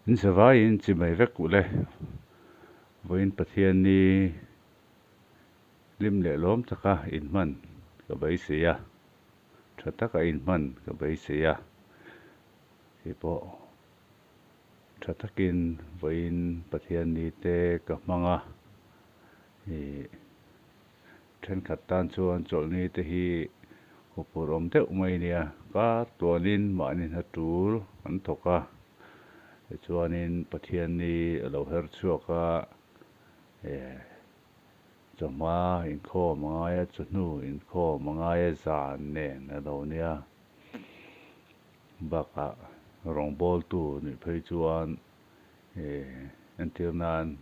In zavaiin chimei vek u le. Vawiin Pathianni hlim leh lawm taka inhman ka beisei a, tha taka inhman ka beisei a, kei pawh tha takin vawiin Pathianni te ka hmang a, ih Thenkhat tan chuan chawlhni te hi huphurh awm deuh mai nia, kar tuanin mahni hna tul an thawk a, tichuanin Pathianni a lo her chhuak a, chawhma inkhawm a ngai a, chawhnu inkhawm a ngai a, zan nen a lo nia. Bakah rawngbawltu nih phei chuan entir nan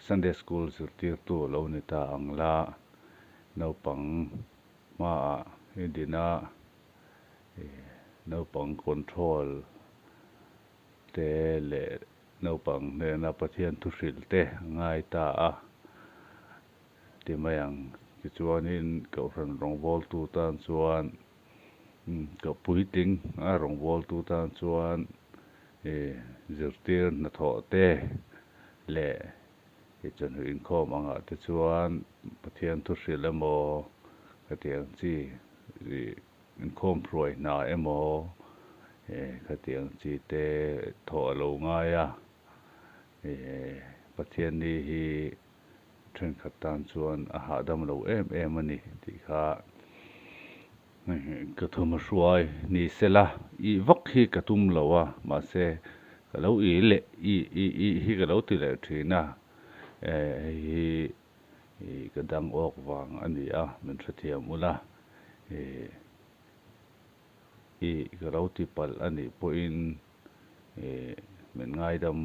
Sunday School zirtirtu a lo ni ta ang la, naupang hmaah i din a, naupang control te leh naupang hnena Pathian thu hrilh te a ngai ta a ti mai ang. Tichuanin Kohhran rawngbawltu tan chuan ka puitling a rawngbawltu tan chuan zirtir hnathawh te leh chawhnu inkhawm angah te chuan Pathian thu hrilh emaw khatiang chi inkhawm hruai hna emaw khatiang chi te thawh a lo ngai a, Pathianni hi thenkhat tan chuan a hahdam lo em em a ni tih kha ka thawm a hruai ni sela ih vak hi ka tum lo a mahse ka lo ih leh ih ih ih hi ka lo ti leh thin a hei hi ih ka dang awk vang a ni a min hrethiam ula ih ih ka lo ti palh a nih pawhin ih min ngaidam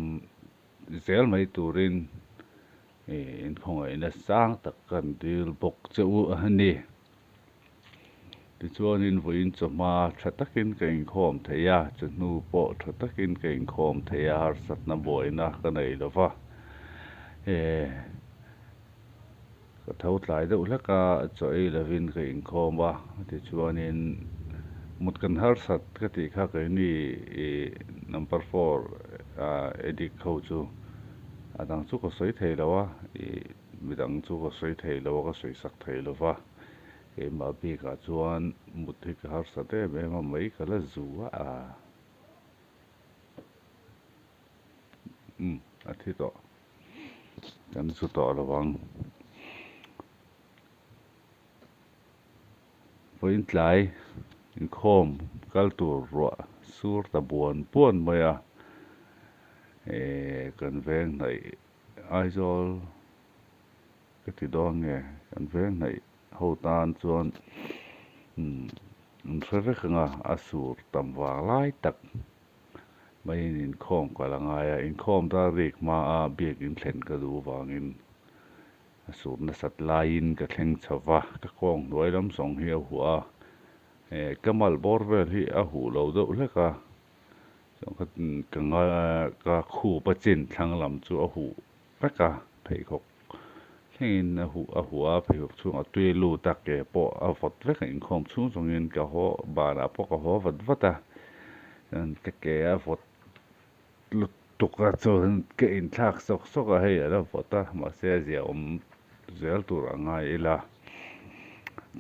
zel mai turin inkhawngaihna sang tak kan dil bawk che u a ni. Tichuanin vawiin chawhma tha takin ka inkhawm thei a, chawhnu pawh tha takin ka inkhawm thei a, harsatna buaina ka nei lo va. Ka tho tlai deuh hlek a, chaw ei lovin ka inkhawm a, tichuanin mut kan harsat ka tih kha keini ih number four addict ho chu a dang chu ka sawi thei lo a, ih midang chu ka sawi thei lo a, ka sawi sak thei lo va, keimah bikah chuan mut hi ka harsat em em a, mai ka la zu a, umm a thi tawh. Kan zu tawh lo ang. Vawiin tlai inkhawm kal tur ruah sur ta buan buan mai a, eh kan veng hnaih Aizawl ka ti dawn nge kan veng hnaih ho tan chuan umm an hre vek ang a, a sur tam vang lai tak. Maiin inkhawm kal a ngai a, inkhawm dar rik hmaa biakin thlen ka duh vangin a sur nasat laiin ka thleng chho va, ka kawng hnuai lam zawng hi a huh a, eh ka mal bawr vel hi a huh lo deuh hlek a, ka ka khup a chin thlang lam chu a huh vek a, pheikhawk thlengin a huh a huh a, pheikhawk chhungah tui a lut a, ke pawh a vawt vek a, inkhawm chhung chungin ka haw banah pawh ka haw vat vat a, ka ke a vawt lutuk a chuan ka inthlak sawk sawk a, hei a la vawt a, mahse a ziahawm zel tur a ngai ila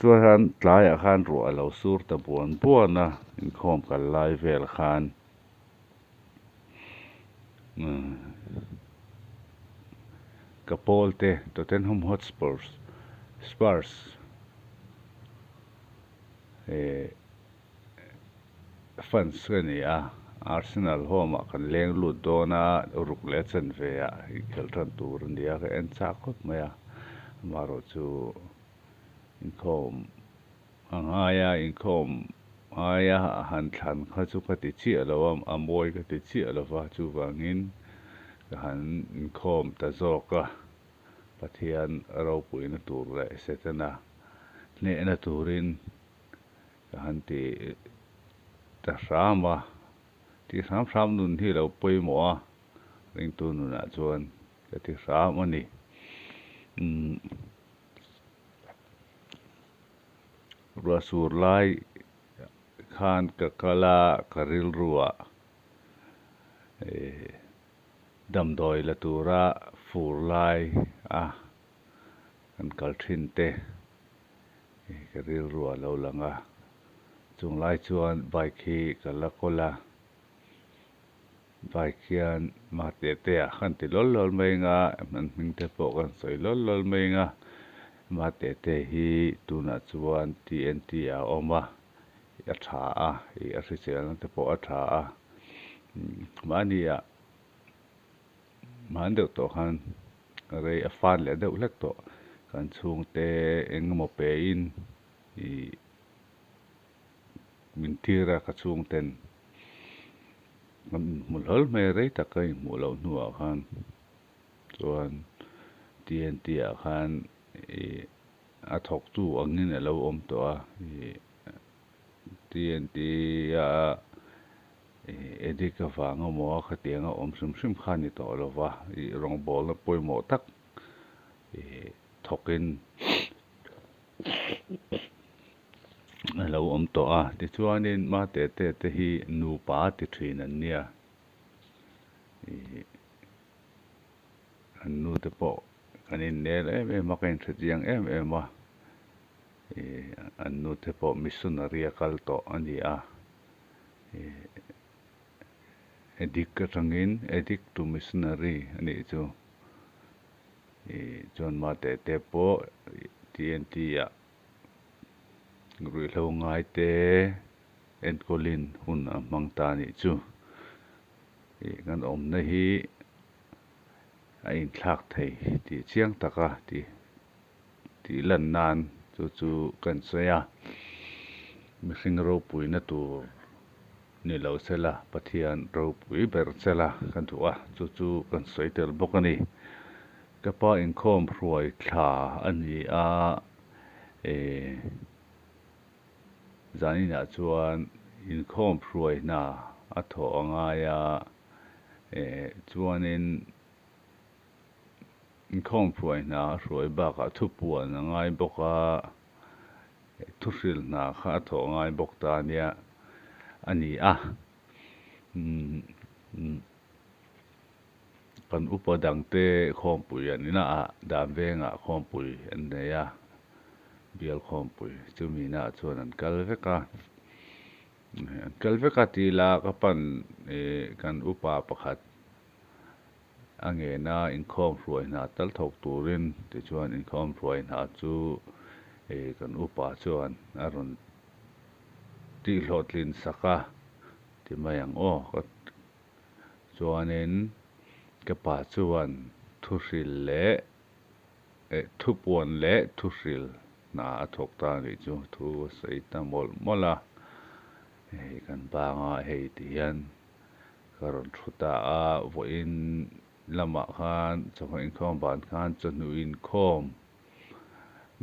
chuan tlaiah khan ruah a lo sur ta buan buan a, inkhawm kal lai vel khan. Ka pawl te Tottenham Hotspurs Spurs eh fans ka ni a, Arsenal home ah kan leng lut dawn a, ruk leh chanve ah inkhelh tan tur a ni a, ka en chak khawp mai a, amaherawhchu inkhawm A ngaia inkhawm aia han thlan kha chu ka ti chiah lo a, a mawi ka ti chiah lo va, chuvangin ka han inkhawm ta zawk a, Pathian ropuina tur leh Setana hnehna turin ka han ti ta hram a, tih hram hram nun hi lo pawimawh a, ringtu nunah chuan ka ti hram a ni. Umm. Ruah sur lai khan ka kal a, ka rilru ah Damdawi la tura fur lai a kan kal thin te ka rilru a lo lang a, chung lai chuan bike hi ka la kawl a, bike hian mate te ah khan ti lawl lawl mai ang a, an hming te pawh kan sawi lawl lawl mai ang a, mate te hi tunah chuan T_N_T ah a awm a, a tha a, ih a hriselna te pawh a tha a, mahni ah. Hman deuh tawh khan rei a fat leh deuh hlek tawh. Kan chhungte eng emaw pe in ih min tir a ka chhungten kan inhmu hlawl mai a rei tak ka inhmuh loh hnuah khan chuan TNT ah khan ih a thawktu angin a lo awm tawh a ih TNT a. Edit avang emaw a khatiang a awm hrim hrim kha a ni tawh lo va, ih rawngbawlna pawimawh tak ih thawkin a lo awm tawh a. Tichuanin Mate te te hi nupa a ti thin an nia, ih an nu te pawh kan innel em em a, ka inhrechiang em em a, ih an nu te pawh missionary a kal tawh a ni a. Addict atangin addict to missionary a nih chu. Ih chuan mate te pawh TNT ah ruihhlo ngai te enkawlin hun a hmang ta a nih chu. Ih kan awmna hi a inthlak thei tih chiang taka tih. Tih lan nan chu chu kan sawi a, mihring ropuina tur ni lo sela Pathian ropui ber sela ka duh a, chu chu kan sawi tel bawk a ni. Ka pa inkhawm hruai thla a ni a, eh zaninah chuan inkhawm hruai hna a thawh a ngai a, eh chuanin. Inkhawm hruai hna a hruai bakah thupuan a ngai bawk a, thuhril hna kha a thawh ngai bawk ta nia a ni a. Kan upa dangte khawmpui an inah dan vengah khawmpui an nei a, bial khawmpui chumi inah chuan an kal vek a. An kal vek a tih lah ka pan kan upa pakhat. A ngena inkhawm hruai hna tal thawk turin tichuan inkhawm hruai hna chu kan upa chuan a rawn tihhlawhtlin sak a ti mai ang aw. Chuanin ka pa chuan thuhril leh thupuan leh thuhril hna a thawk ta a nih chu thu a sawi ta mawlh mawlh a, hei kan banga hei ti hian. Ka rawn thu ta a, vawiin lamah khan chawhmeh inkhawm ban khan chawhnu inkhawm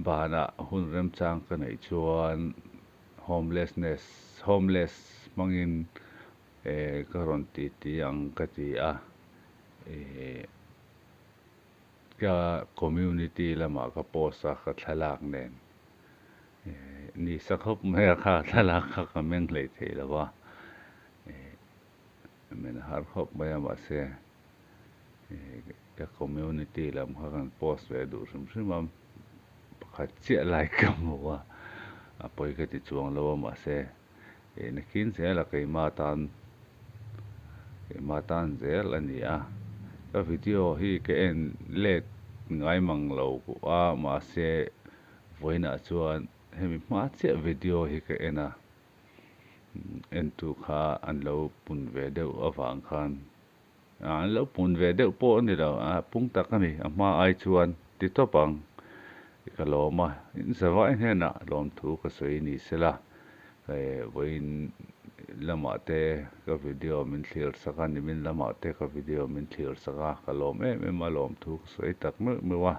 banah hun remchang ka neih chuan homelessness homeless hmangin eh ka rawn ti ti ang ka ti a, eh ka community lamah ka post a ka thlalak nen eh ni sa khawp mai a kha thlalak kha ka meng hleih theih lo va. Min har khawp mai a mahse ka community lam kha kan post ve duh hrim hrim a pakhat chiah like ka hmu a a pawi ka ti chuang lo a mahse nakin zel a keimah tan keimah tan zel a ni a ka video hi ka en let ngai mang lo a mahse vawiinah chuan hemi hma chiah video hi ka en a. Entu kha an lo pun ve deuh avang khan an lo pun ve deuh pawh a ni lo, a pung tak a ni, a hma ai chuan ti tawp ang ka lawm a, in zavai hnenah lawmthu ka sawi ni sela, vawiin lamah te ka video min thlir sak a, nimin lamah te ka video min thlir sak a, ka lawm em em a, lawmthu ka sawi tak meuh meuh a.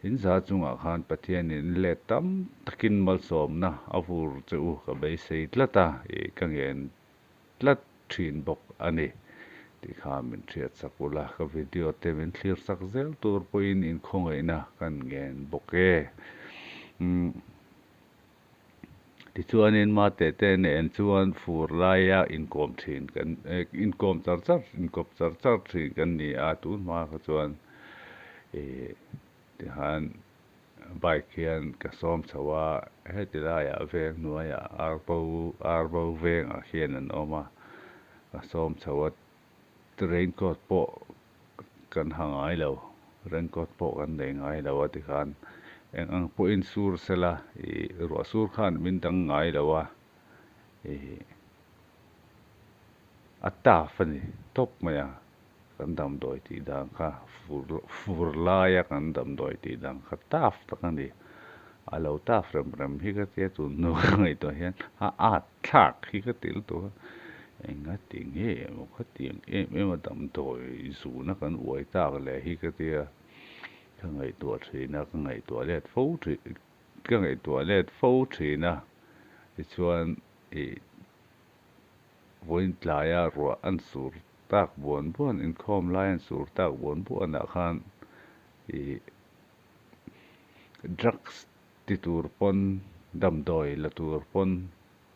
In za chungah khan Pathianin let tam takin malsawmna a vur che u ka beisei tlat a, ih ka ngen tlat thin bawk a ni tih kha min hriat sak ula, ka video te min thlir sak zel tur pawhin inkhawngaihna kan ngen bawk e. Umm. Tichuanin mate te nen chuan fur laia inkawm thin kan inkawm char char inkawp char char thin kan ni a, tun hma kha chuan ih tihan bike hian ka sawm chho a, heti laiah veng hnuaiah arbo arbo vengah hian an awm a, ka sawm chho a raincoat pawh kan ha ngai lo raincoat pawh kan nei ngai lo a tikhan eng ang pawhin sur sela ih ruah sur khan min dang ngai lo a ih a tough a ni tawp mai a kan damdawi tih dan kha fur fur laia kan damdawi tih dan kha tough tak a ni a lo tough rem rem hi ka tia tun hnu ka ngaihtuah hian a at thlak hi ka ti lutuk a enga ti nge emaw khatiang em em a damdawi zuna kan uai tak leh hi ka tia ka ngaihtuah thin a ka ngaihtuah let fo thin ka ngaihtuah let fo thin a tichuan ih vawiin tlaia ruah an sur tak buan buan inkhawm lai an sur tak buan buan ah khan ih drugs ti tur pawn damdawi la tur pawn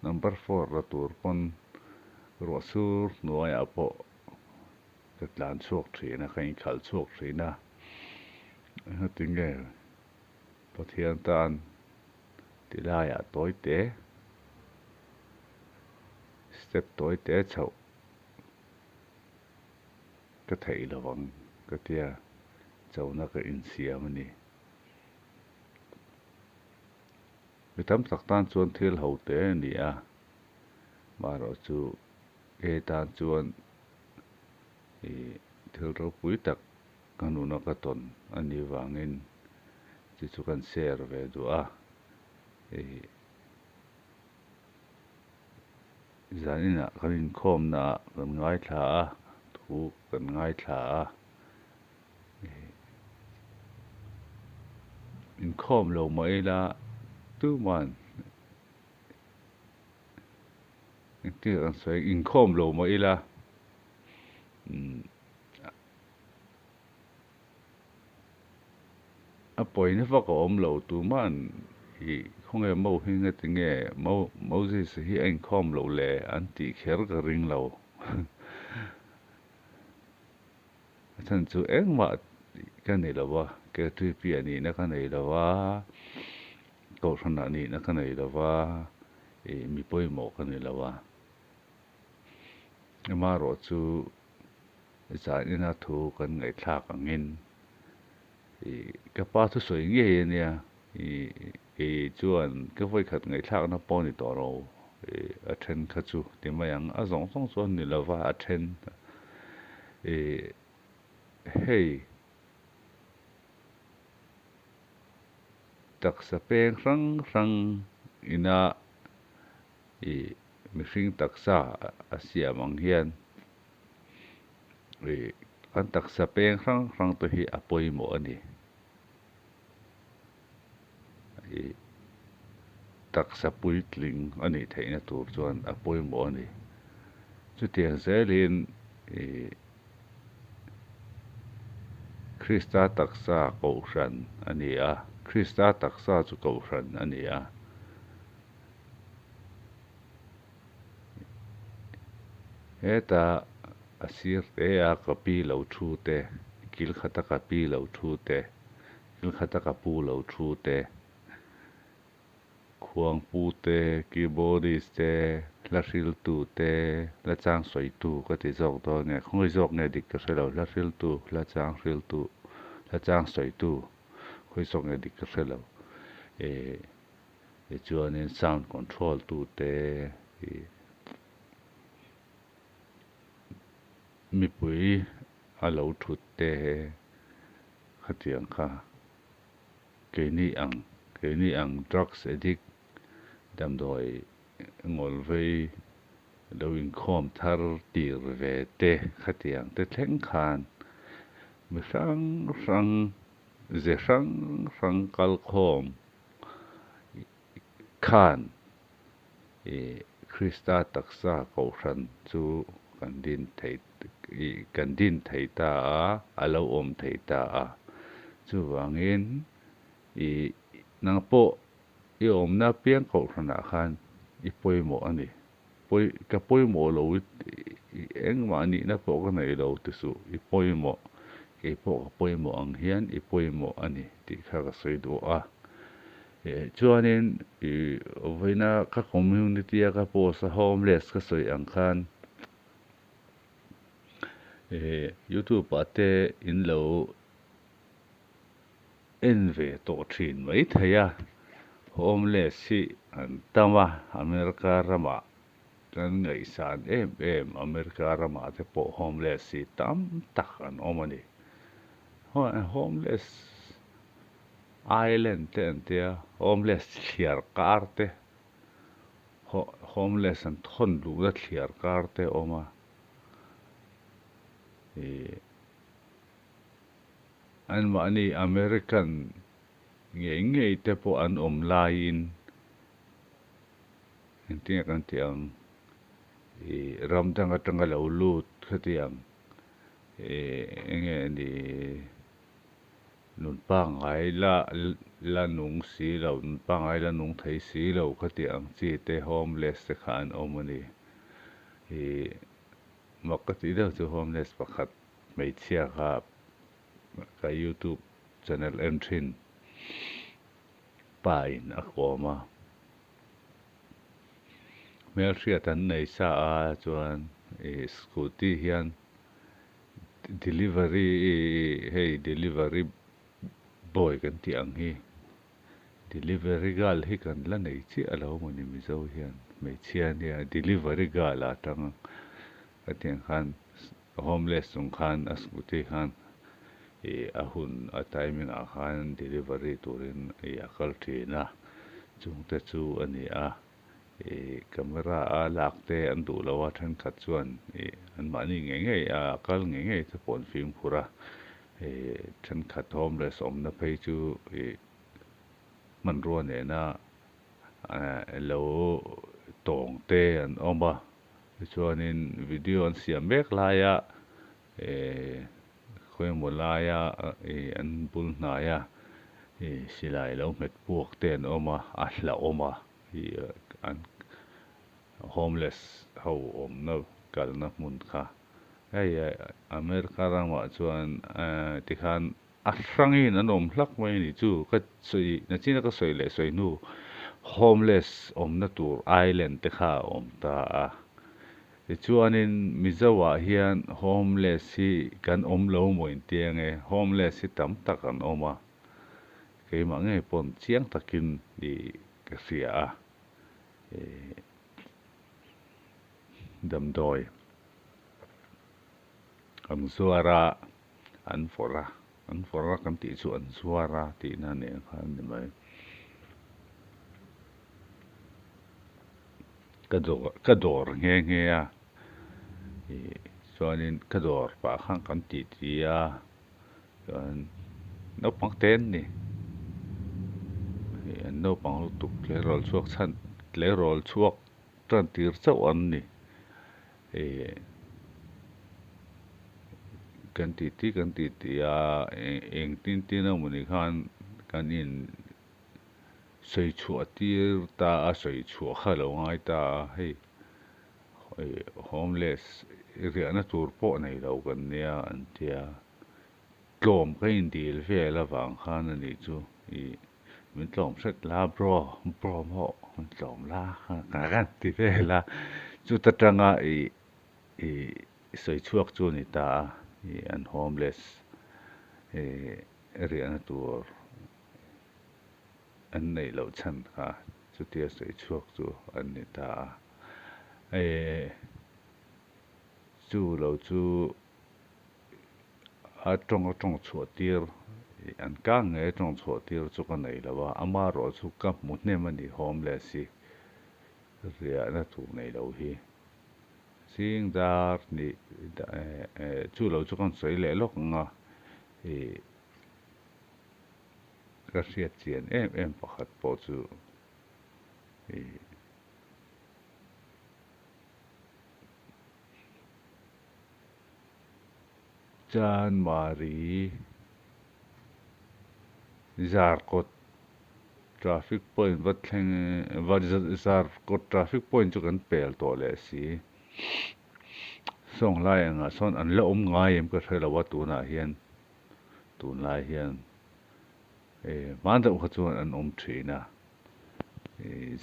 number four la tur pawn ruah sur hnuaiah pawh ka tlan chhuak thin a ka inkhalh chhuak thin a engati nge Pathian tan ti laiah tawi te step tawi te chhoh ka theih lo ang ka tia chona ka insiam a ni. Mi tam tak tan chuan thil ho te a ni a, marawh chu kei tan chuan ih thil ropui tak ka nuna ka tawn a nih vangin chu chu kan share ve duh a, ih zaninah kan inkhawmna ah kan ngaithla a, thu kan ngaithla a. Inkhawm lo mah ila tuman engtin an sawi inkhawm lo mah ila a pawina vak a awm lo tuman ih khawnge mo hi ngati nge Moses hi a inkhawm loh le an tih kher ka ring lo. A chhan chu engmah ka nei lo va, KTP ah nihna ka nei lo va, Kohhran ah nihna ka nei lo va, ih mi pawimawh ka ni lo va. Amaherawh chu zan ina thu kan ngaihthlak angin ih ka pa thusawi ngei a nia, ih kei chuan ka vawikhat ngaihthlakna pawh a ni tawh lo, ih a then kha chu ti mai ang, a zawng zawng chu a ni lo va a then. Ih hei taksa peng hrang hrang ina ih mihring taksa a siam ang hian ih kan taksa peng hrang hrang te hi a pawimawh a ni. Ih taksa puitling a nih theihna tur chuan a pawimawh a ni. Chutiang zelin ih Krista taksa kohhran a ni a, Krista taksa chu kohhran a ni a. Heta a sir te a ka pi lo thu te, kil khata ka pi lo thu te, kil khata ka pu lo thu te, khuangpu te, keyboardist te, hla hriltu te, hla chang sawitu ka ti zawk dawn nge, khawngaih zawk nge dik ka hre lo, hla hriltu, hla chang hriltu, hla chang sawitu, khawi zawk nge dik ka hre lo, eh. Tichuanin sound control tute ih mipui a lo thut te khatiang kha keini ang keini ang drugs addict damdawi ngawl vei lo inkhawm thar tir ve te khatiang te thleng khan mi hrang hrang ze hrang hrang kalkhawm khan ih Krista taksa kohhran chu kan din thei ih kan din thei ta a, a lo awm thei ta a. Chuvangin ih nang pawh i awmna piang kohhranah khan i pawimawh a ni. Pawi ka pawimawh lo i engmah nihna pawh ka nei lo ti suh i pawimawh kei pawh ka pawimawh ang hian i pawimawh a ni tih kha ka sawi duh a. Chuanin ih vawiina ka community a ka post a homeless ka sawi ang khan ih youtube ah te in lo en ve tawh thin mai thei a, homeless hi an tam a, America ramah kan ngaihsan em em America ramah te pawh homeless hi tam tak an awm a ni. Homeless island te an tia, homeless thliar kar te, homeless an thawn luhna thliar kar te a awm a, ih. Anmahni American ngei ngei te pawh an awm laiin engtin nge kan tih ang ih ram dang atanga lo lut khatiang ih enge ni nun pangngai la la nung si lo nun pangngai la nung thei si lo khatiang ang chi te homeless te kha an awm a ni ih mak ka tih deuh chu homeless pakhat. Hmeichhia kha ka youtube channel en thin pa in a kawm a, hmelhriat an nei sa a chuan ih scooty hian delivery hei delivery boy kan tih ang hi delivery girl hi kan la nei chiah lo mawni mizo hian hmeichhia nia delivery girl ah tang ka tih ang khan. Homeless chung khan a scooty khan ih a hun a timing ah khan delivery turin ih a kal thin a, chungte chu a ni a, ih camera a lak te an duh lo a thenkhat chuan ih anmahni ngei ngei a kal ngei ngei te pawh an fimkhur a, ih thenkhat homeless awmna phei chu ih hmanrua nena lo tawng te an awm a. Tichuanin video an siam mek laia eh khawimaw laia eh an bul hnaia eh silai lo hmet puak te an awm a, a hlauhawm a ih an homeless ho awmna kalna hmun kha. Hei America ramah chuan eh tikhan A hrangin an awm hlak mai a ni chu ka sawi nachina ka sawi leh sawi hnu homeless awmna tur island te kha a awm ta a. Tichuanin Mizo ah hian homeless hi kan awm lo maw inti ange homeless hi tam tak an awm a keimah ngei pawn chiang takin ih ka hria a ih damdawi an zuar a. An vawrh a, an vawrh a kan tih chu an zuar a tihna a nih ang kha a ni mai. Ka dawr ka dawr nghe nghe a, ih chuanin ka dawr pah khan kan tih ti a, chuan naupang te an ni. Ih an naupang lutuk tleirawl chhuak chhan tleirawl chhuak tan tir chauh an ni. Ih kan tih tih kan tih tih a eng tin tin emaw ni khan kan in sawi chhuah tir ta a sawi chhuah kha lo ngai ta a hei ih homeless riahna tur pawh nei lo kan nia an tia tlawm ka indil vel avang khan a nih chu ih. Min tlawm hret la bro, bro maw min tlawm la ka kan ti vel a, chuta tanga ih ih sawi chhuak chu a ni ta a, ih an homeless ih riahna tur an neih loh chhan kha chutia sawi chhuak chu an ni ta a, ih chu lo chu. A tawng a tawng chhuah tir an kang ngei a tawng chhuah tir chu ka nei lo a, ama erawh chu ka hmu hnem a ni homeless hi riahna tur nei lo hi zing dar nih chu lo chu kan sawi leh lawk ang a ih ka hriat chian em em pakhat pawh chu ih. Chanmari Zarkawt Traffic point va thleng va zarkawt traffic point chu kan pel tawh leh si. Sawng lai angah sawn an la awm ngai em ka hre lo a tunah hian tunlai hian hman deuh kha chuan an awm thin a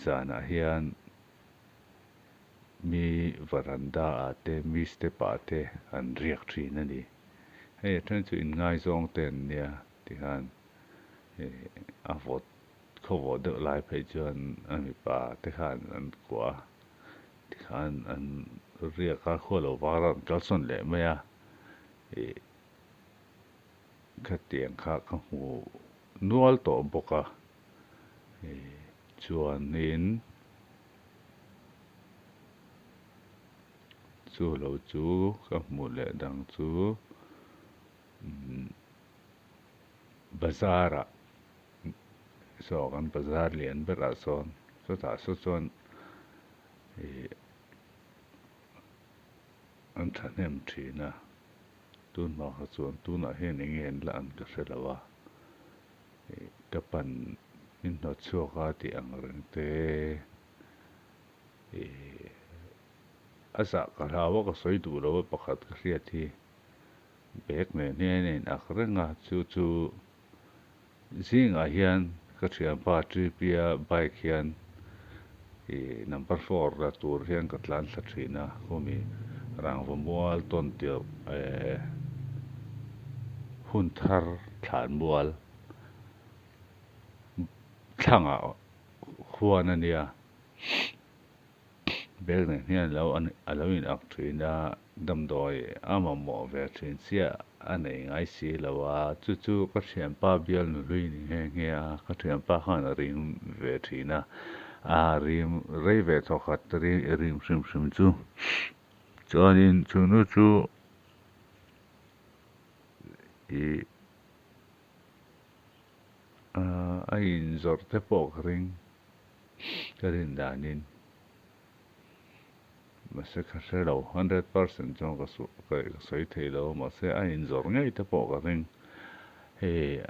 zanah hian mi varanda ah te mi step ah te an riak thin a ni hei a then chu inngaizawng te an nia tikhan a vawt khaw vawh deuh lai phei chuan a mipa te khan an kuah a tikhan an riak a khaw lo var a an kalsawn leh mai a ih khatiang kha ka hmu nual tawh bawk a ih chuanin chu lo chu ka hmuh leh dang chu umm bazar ah saw kan bazar lian berah sawn chutah saw chuan ih an thahnem thin a tun hma kha chuan tunah hian eng nge an la an ka hre lo a ih ka pan min hnawt chhuak a tih ang reng te ih a zah ka hlau a ka sawi duh lo a pakhat ka hriat hi. Bag nen hian a in ak reng a, chu chu zingah hian ka thianpa Tripia bike hian ih number four la tur hian ka tlan thla thin a, khumi rangva mual tawn tirh eh hun thar thlan mual thlangah huan a nia. Bag nen hian alo a lo in ak thin a, damdawi a mamawh ve thin chiah a nei ngai si lo a, chu chu ka thianpa bial nuhlui ni nghe nghe a, ka thianpa khan a rim ve thin a, a rim rei ve thaw khat rim hrim hrim chu chuanin chu nu chu ih a inzawrh te pawh ka ring. Ka rin danin mahse ka hre lo 100% chuan ka sawi thei lo mahse a inzawrh ngei te pawh ka ring hei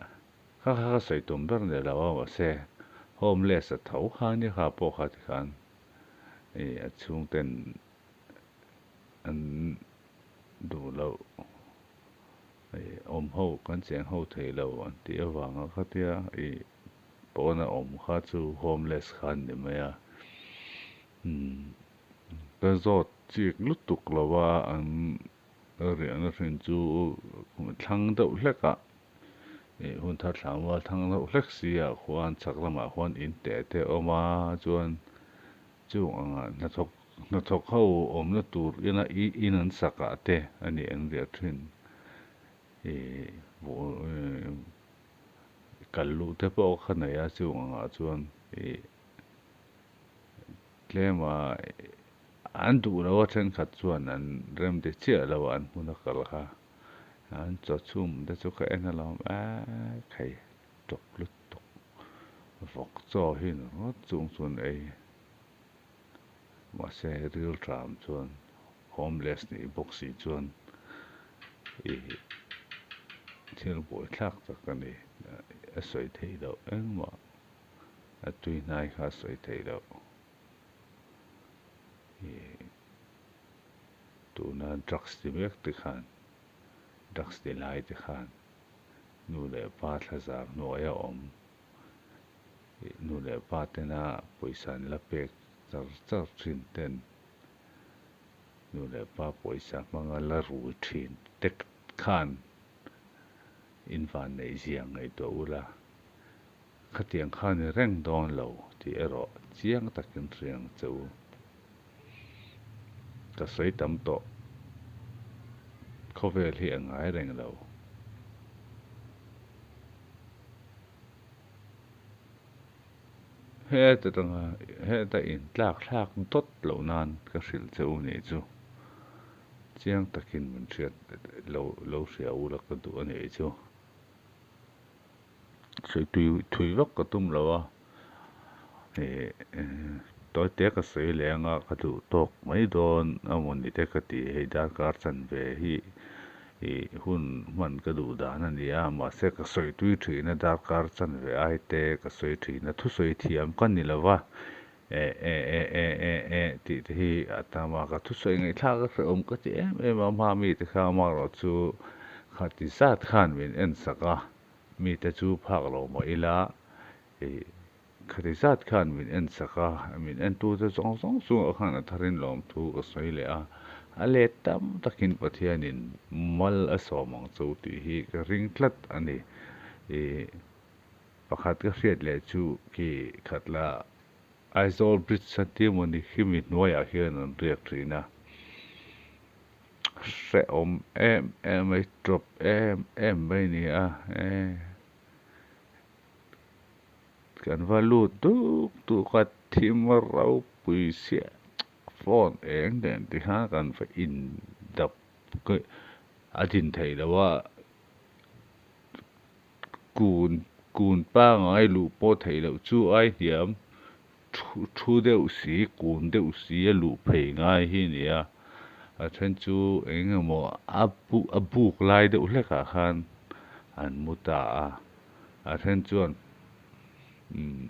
kha kha ka sawi tum ber ni lo a mahse homeless a tho kha nia kha pawh kha tikhan ih a chhungten an duh loh ih awm ho kan cheng ho thei lo an tih avanga khatia ih. Pawna awm kha chu homeless kha an ni mai a, umm ka zawt chik lutuk lo a, an riahna hrin chu thlang deuh hlek ah ih hun thar thlang mual thlang deuh hlek si ah khuan chhak lamah khuan in teh te a awm a, chuan chung angah hnathawk hnathawk ho awmna tur ina in an sak ah te a ni an riah thin ih. Kal luh te pawh kha nei a chung angah chuan ih tlem a an duh lo a thenkhat chuan an rem ti chiah lo a an hmun a kal kha an chaw chhum te chu ka en alawm eee khai tawp lutuk vawk chaw hi ringawt chung chuan ei mahse ril tram chuan homeless nih bawk si chuan ih thil buaithlak tak a ni a sawi theih loh engmah a tui hnai kha a sawi theih loh ih tuna drugs ti mek te khan drugs ti lai te khan nu leh pa thlazar hnuaia awm ih nu leh pa tena pawisa an la pek char char thin ten. Nu leh pa pawisa hmanga la rui thin te khan in van neih zia ngaihtuah ula, khatiang kha ni reng dawn lo tih erawh chiang takin hriang che u. Ka sawi tam tawh, khawvel hi a ngai reng lo. Heta tanga heta in tlak thlak dawt loh nan ka hrilh che u nih chu chiang takin min hriat lo lo hria ula ka duh a nih chu. Sawi tui thui vak ka tum lo a, ih tawi te ka sawi leh anga ka duh tawk mai dawn a maw ni te ka ti hei darkar chanve hi. Ih hun hman ka duh dan a ni a, mahse ka sawi tui thin a, darkar chanve ai te ka sawi thin a, thusawi thiam ka ni lo va, eh eh eh eh eh eh tih te hi a tam a, ka thusawi ngaihthlak a hrehawm ka ti em em a, hma mite kha amaherawh chu khati zat khan min en sak a, mite chu phak lo mah ila ih khati zat khan min en sak a, min entute zawng zawng chungah khan a tharin lawmthu ka sawi leh a, a let tam takin Pathianin mal a sawm ang chu tih hi ka ring tlat a ni. Ih pakhat ka hriat leh chu khi khat la Aizawl Bridge a ti emaw ni khi mi hnuaiah khian an riak thin a, hrehawm em em mai, tawp em em mai a ni a, eh. Kan va lut duk duk a, thim ropui siah phone eng nen ti khan kan va in dap a din theih loh a, kun kun pangngai luh pawh theih loh chu ai hniam thu thu deuh si kun deuh si a luh phei ngai hi a ni a, a then chu eng emaw a a buk lai deuh hlekah khan an mu ta a. A then chuan umm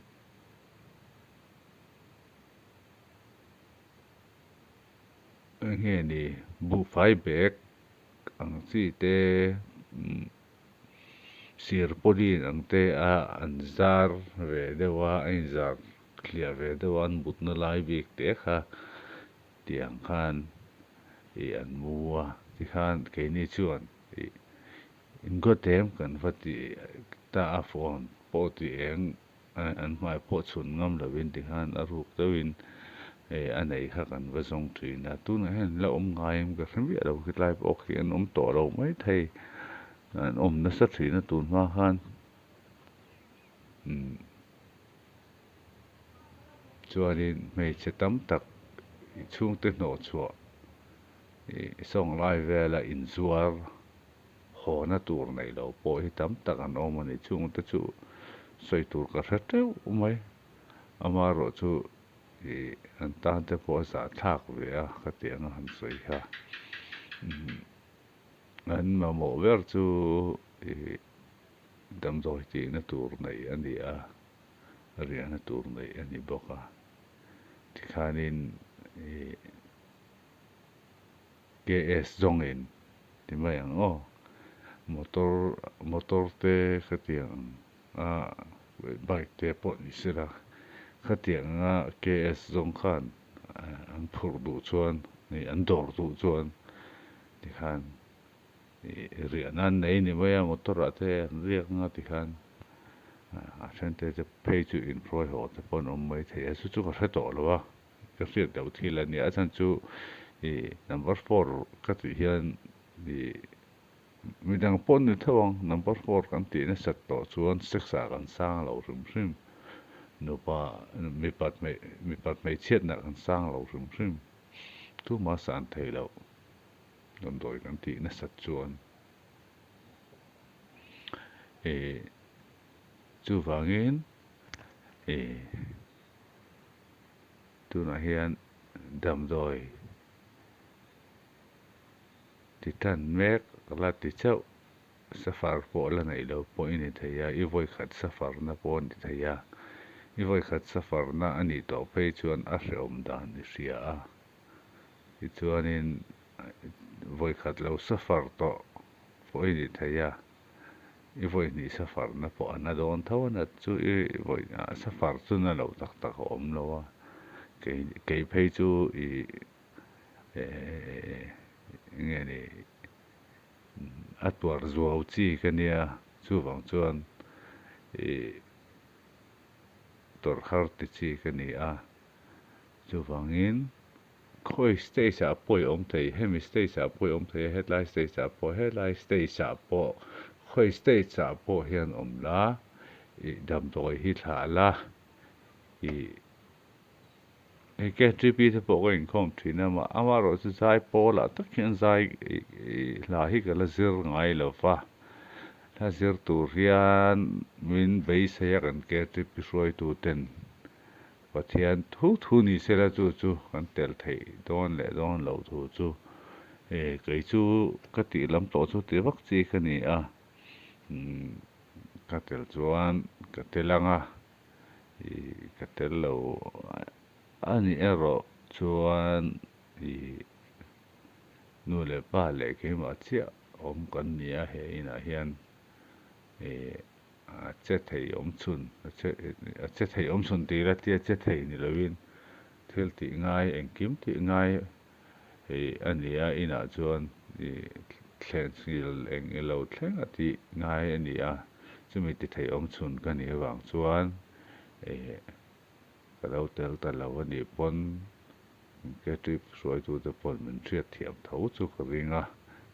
eng nge ni buhfai bag ang chi te umm sirpawlin ang te a an zar ve deuh a a inzar thliah ve deuh a an mutna lai bik te kha tiang khan ih an mu a tikhan keini chuan ih Inkhawtem kan va ti ta a phone pawh ti eng an hmai pawh chhun ngam lovin tikhan a ruk deuhin a nei kha kan va zawng thin a, tunah hian la awm ngai em ka hre miah lo khilai pawh khi an awm tawh lo mai thei an awm nasa thin a tun hma khan umm chuanin hmeichhe tam tak chhungte hnawh chhuah ih sawng lai vela inzuar. Hawna tur neih loh pawh hi tam tak an awm a ni. Chungte chu sawi tur ka hre teuh mai. Amaherawh chu ih an tan te pawh a zahthlak ve a ka tih anga han sawi kha. An mamawh ber chu ih damdawi tihna tur neih a ni a, riahna tur neih a ni bawk a. Tikhanin ih. KS zawngin ti mai ang aw. Motor motor te khatiang a bike te pawh ni sela khatiang anga KS zawng khan an phurh duh chuan ih an dawr duh chuan tikhan ih riahna an nei ni mai a motor ah te an riak anga tikhan a then te te phei chu inhruai haw te pawh an awm mai thei a chu chu ka hre tawh lo a. Ka hriat loh thil a nia, a chhan chu ih number four ka tih hian ih midang pawh ni tho ang, number four kan tih nasat tawh chuan sex ah kan sang lo hrim hrim, nupa mipat mipat hmeichhiatna kan sang lo hrim hrim, tumah san thei loh damdawi kan tih nasat chuan ih chuvangin ih. Tunah hian damdawi ti tan mek la ti chauh safar pawh la neih loh pawh i ni thei a, i vawikhat safarna pawh a ni thei a, i vawikhat safarna a nih tawh phei chuan a hrehawm dan i hria a, tichuanin vawikhat lo safar tawh pawh i ni thei a. I vawi hnih safarna pawh a na dawn tho a, nat chu i vawi safar chu na lo tak tak a awm lo a, kei kei phei chu i eng nge ni a tuar zuau chi ka nia chuvang chuan i tawrh har ti chi ka ni a, chuvangin Khawi stage ah pawh i awm thei, hemi stage ah pawh i awm thei a, hetlai stage ah pawh, helai stage ah pawh, khawi stage ah pawh hian awm la, ih damdawi hi thlah la, ih hei KTP te pawh ka inkhawm thin a, mah amaherawh chu zai pawl ah tak hian zai ih hla hi ka la zir ngai lo va, hla zir tur hian min beisei a kan KTP hruaitu ten. Pathian thu thu ni sela chu chu kan tel theih dawn leh dawn loh thu chu Kei chu ka tih lam tawh chu ti vak chi ka ni a, ka tel chuan ka tel ang a, ka tel lo a nih erawh chuan nu leh pa leh keimah chiah awm kan ni a he inah hian a che thei awm chhun a che thei awm chhun tih ila tia che thei ni lovin thil tih ngai engkim tih ngai hei a ni a inah chuan ih thlen sil eng ilo thleng a tih ngai a ni a chumi ti thei awm chhun ka nih avang chuan ih ka lo tel ta lo a nih pawn Catrip hruaitute pawn min hriatthiam tho chu ka ring a,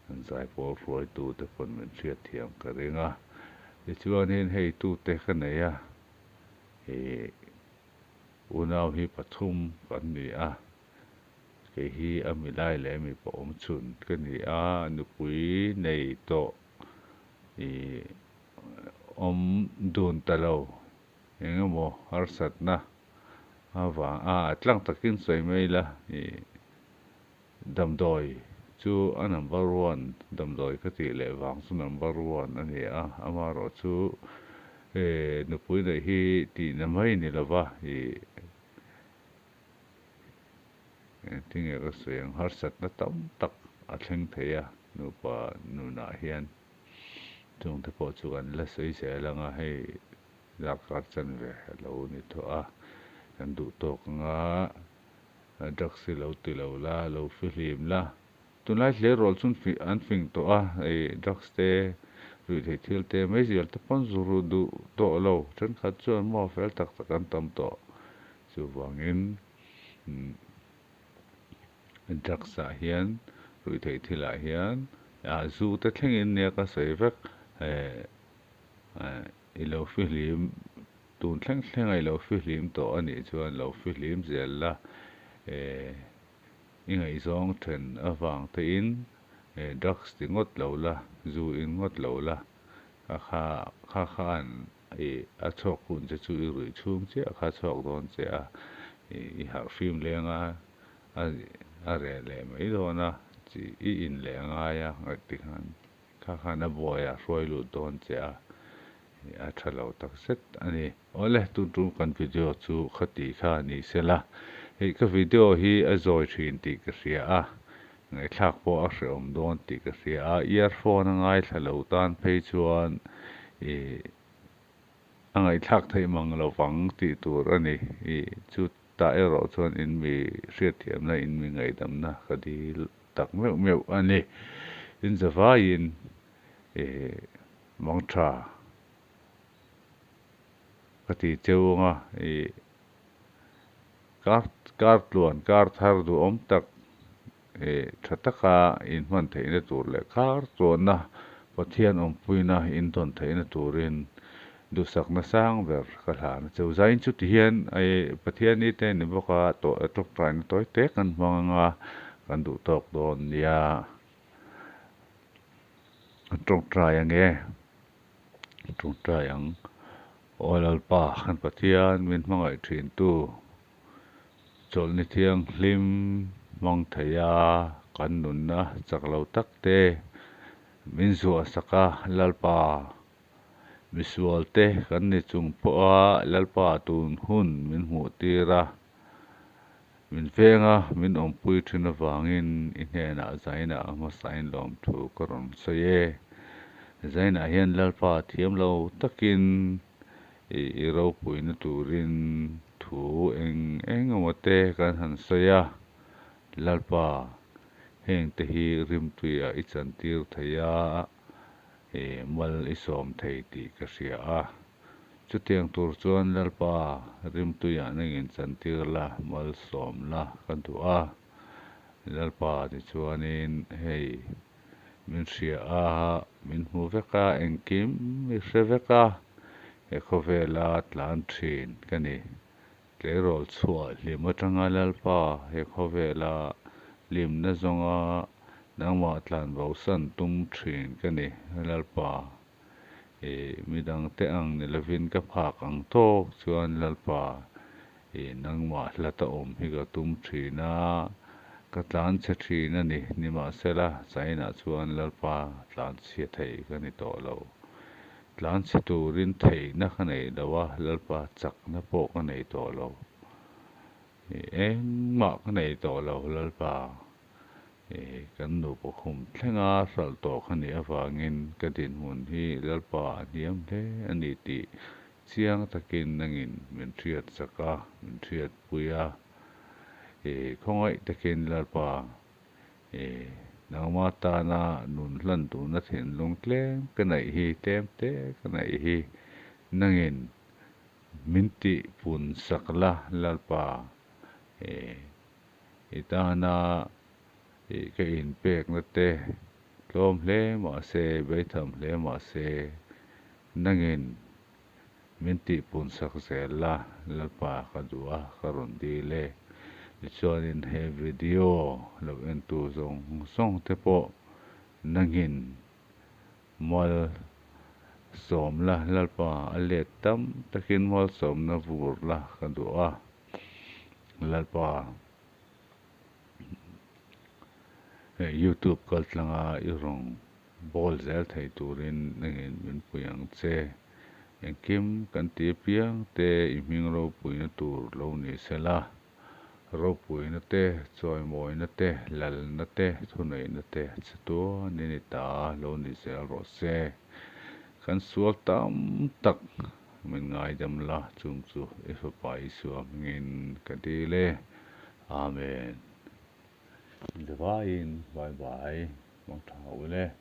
kan zaipawl hruaitute pawn min hriatthiam ka ring a. Tichuanin hei tute ka nei a, ih unau hi pathum kan ni a, kei hi a milai leh mipa awm chhun ka ni a, nupui nei tawh ih awm dun ta lo eng emaw harsatna avang a tlang takin sawi mai ila ih damdawi chu a number one damdawi ka tih leh vang chu number one a ni a amaherawh chu eh nupui neih hi tihna mai ni lova ih engtinge ka sawi ang harsatna tam tak a thleng thei a nupa nunah hian chungte pawh chu kan la sawi zel ang a hei. Darkar chanve a lo ni tawh a, kan duh tawk anga drugs hi lo ti lo la, lo fihlim la. Tunlai tleirawl chu an fing tawh a, hei drugs te, ruihtheih thil te, meizial te pawn zu ru duh tawh lo. Thenkhat chuan maw fel tak tak an tam tawh. Chuvangin drugs ah hian ruihtheih thil ah hian zu te thlengin nia ka sawi vek. I lo fihlim, tun thleng thleng a i lo fihlim tawh a nih chuan lo fihlim zel la, i ngaihzawng then avang tein drugs ti ngawt lo la, zu in ngawt lo la, kha kha kha khan i a chhuak hun che chu i ruih chhung chiah kha a chhuak dawn che a, i harh fim leng a, a reh leh mai dawn a, i in leh a ngai a ngaih tikhan. Kha khan a buai a hruai lut dawn che a, a tha lo tak zet a ni. Awle, tun tum kan video chu khati kha ni sela, hei ka video hi a zawi thin tih ka hria a, ngaihthlak pawh a hrehawm dawn tih ka hria a, earphone a ngaithla lo tan phei chuan ih a ngaihthlak theih mang lo vang tih tur a ni. Ih chutah erawh chuan in mi hriatthiamna, in mi ngaihdamna ka dil. tak meuh meuh a ni. In zavaiin ih mangtha ka ti cheu ang a, ih kar kar tluan kar thar duhawm tak ih tha taka inhman theihna tur leh kar tluanna Pathian awmpuina indawn theihna turin duhsakna sang ber ka hlan a cheu. Zain chu tihian Pathian ni te ni bawk a, tawngtaina tawi te kan hmang ang a, kan duh tawk dawn nia. Kan tawngtai ang e, tawngtai ang. Aw Lalpa kan Pathian min hmangaih thintu chawlhni thianghlim hmang thei a, kan nunna chak lo tak te min zuah sak a, Lalpa misual te kan ni chung pawh a, Lalpa tun hun min hmuh tir a, min veng a, min awmpui thin avangin i hnenah zainah a hmasain lawmthu ka rawn sawi e. Zainah hian Lalpa thiam lo takin I ropuina turin thu eng eng emaw te kan han sawi a, Lalpa, heng te hi rimtuiah i chantir thei a, i mal i sawm thei tih ka hria a. Chutiang tur chuan Lalpa, rimtuiah nangin chantir la, mal sawm la ka duh a. Lalpa tichuanin hei Min hria a, min hmu vek a, engkim i hre vek a, he khawvela tlan thin ka ni. Tleirawl chhuah hlim atanga Lalpa he khawvela hlimna zawnga nangmah tlan bosan tum thin ka ni. Lalpa, i midangte ang ni lovin ka phak ang tawk chuan Lalpa, i nangmah hlata awm hi ka tum thin a. Ka tlanchhe thin a ni. Nimahsela, China chuan Lalpa tlanchhia thei ka ni tawh lo. Tlanchhe turin theihna ka nei lo a, Lalpa chakna pawh ka nei tawh lo. Engmah ka nei tawh lo, Lalpa. Kan nupa khum thlenga hralh tawh ka nih avangin ka dinhmun hi Lalpa a hniam hle a ni tih chiang takin nangin min hriat chak a, min hriatpui a. Khawngaih takin Lalpa, nangma tana nun hlan duhna thinlung tlem ka neih hi, tlem te ka neih hi nangin min tih pun sak la Lalpa. I tana ka inpekna te tlawm hle mah se, beitham hle mah se, nangin min tihpun sak zel la, Lalpa ka duh a, ka rawn dil e. Tichuanin he video lo entu zawng zawng te pawh nangin mual sawm la, Lalpa a let tam takin mual sawmna vur la ka duh a, Lalpa YouTube kaltlanga i rawn bawl zel thei turin engin min pui ang che. Engkim kan ti apiang te i hming ropuina tur lo ni sela, ropuina te, chawimawina te, lalna te, thuneihna te che tuan i ni ta lo ni zel rawh se. Kan sual tam tak min ngaidam la, chung chu i fapa Isua hmingin ka dil e. Amen. Zavaiin bye bye. Mangtha ule.